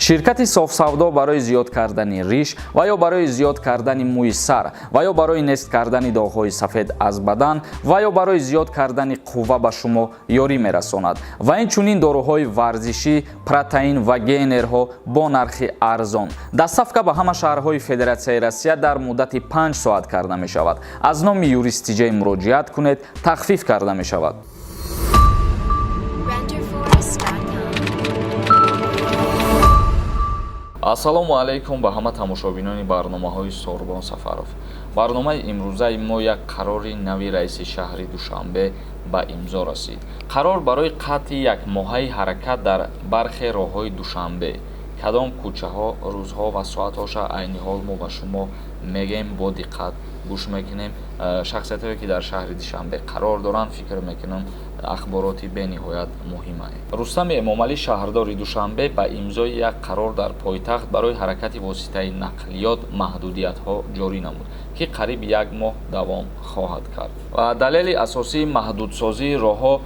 Ширкати Софсавдо барои зиёд кардани риш ва ё барои зиёд кардани мӯи сар ва ё барои нест кардани доғҳои сафед аз бадан ва ё барои зиёд кардани қувва ба шумо ёрӣ мерасонад ва инчунин доруҳои варзишӣ, протеин ва гейнерҳо бо нархи арзон. Доставка ба ҳама шаҳрҳои Федератсияи Россия дар муддати 5 соат карда мешавад. Аз номи Юрист Тиҷай муроҷиат кунед, тахфиф карда мешавад. Renderforest.com. Ассалому алайкум ба ҳама тамошобинони барномаҳои Сорбон Сафаров. Барномаи имрӯзаи мо: як қарори нави раиси шаҳри Душанбе ба имзо расид. Қарор барои қатъи якмоҳаи ҳаракат дар бархе роҳҳои Душанбе. Кадом кӯчаҳо, рӯзҳо ва соатҳоша айни ҳол мо ба шумо мегӯем, бо диққат гӯш мекунем. Шахсиятҳое, ки дар шаҳри Душанбе қарор доранд, фикр мекунам, ахбороти бениҳоят муҳимае. Рустами Эмомалӣ, шаҳрдори Душанбе, ба имзои як қарор дар пойтахт барои ҳаракати воситаи нақлиёт маҳдудиятҳо ҷорӣ намуд, ки қариб як моҳ давом хоҳад кард. Ва далели асосии маҳдудсозии роҳҳо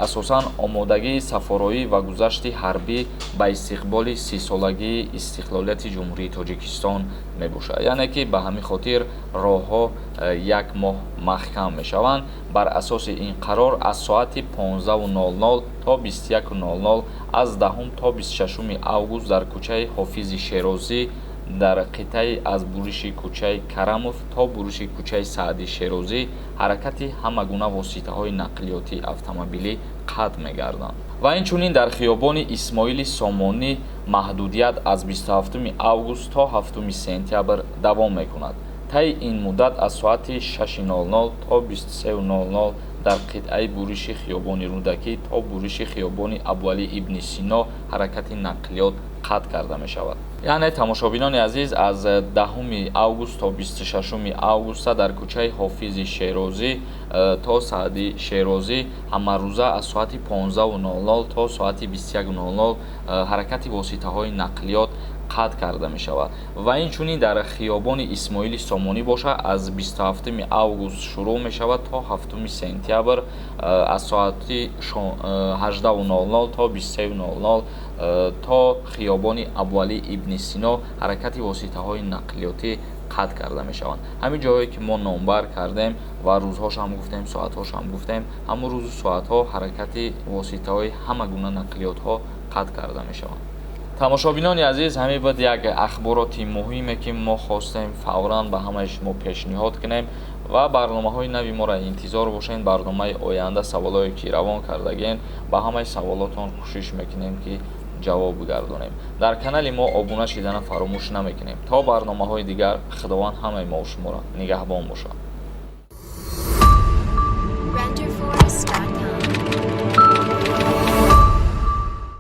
асосан омодагии сафороӣ ва гузашти ҳарбӣ ба истиқболи 30-солагии истиқлолияти Ҷумҳурии Тоҷикистон мебошад. Яъне ки ба ҳамин хотир роҳҳо як моҳ маҳкам мешаванд. Бар асоси ин қарор, аз соати 15:00 то 21:00, аз 10 то 26 август, дар кӯчаи Ҳофизи Шерозӣ, дар қитъаи аз буриши кӯчаи Карамов то буриши кӯчаи Саъди Шерозӣ, ҳаракати ҳама гуна воситаҳои нақлиётии автомобилӣ қатъ мегарданд. Ва инчунин дар хиёбони Исмоили Сомонӣ маҳдудият аз 27 август то 7 сентябр давом мекунад. Таи ин муддат аз соати 6:00 то 23:00 дар қитъаи буриши хиёбони Рӯдакӣ то буриши хиёбони Абуалӣ ибни Сино ҳаракати нақлиёт қатъ карда мешавад. Яъне, тамошобинони азиз, аз 10 август то 26 августа дар кӯчаи Ҳофизи Шерозӣ то Саъди Шерозӣ ҳамарӯза аз соати 15:00 то соати 21:00 ҳаракати воситаҳои нақлиёт қатъ карда мешавад. Ва инчунин дар хиёбони Исмоили Сомонӣ бошад, аз 27 август шурӯъ мешавад то 7 сентябр, аз соати 18:00 то 23:00 то хиёбони Абуалӣ ибни Сино ҳаракати воситаҳои нақлиётӣ қатъ карда мешаванд. Ҳамин ҷоҳое, ки мо номбар кардем ва рӯзҳошам гуфтем, соатҳошам гуфтем, ҳамон рӯзу соатҳо ҳаракати воситаҳои ҳама гуна нақлиётҳо қатъ карда мешаванд. Тамошобинони азиз, ҳамин буд як ахбороти муҳиме, ки мо хостем фавран ба ҳамаи шумо пешниҳод кунем. Ва барномаҳои нави моро интизор бошед. Барномаи оянда саволое, ки равон кардагем, ба ҳамаи саволотон кӯшиш мекунем, ки ҷавоб бигардонем. Дар канали мо обуна шидана фаромӯш намекунем. То барномаҳои дигар, Худованд ҳамаи мову шуморо нигаҳбон бошад. Renderforest.com.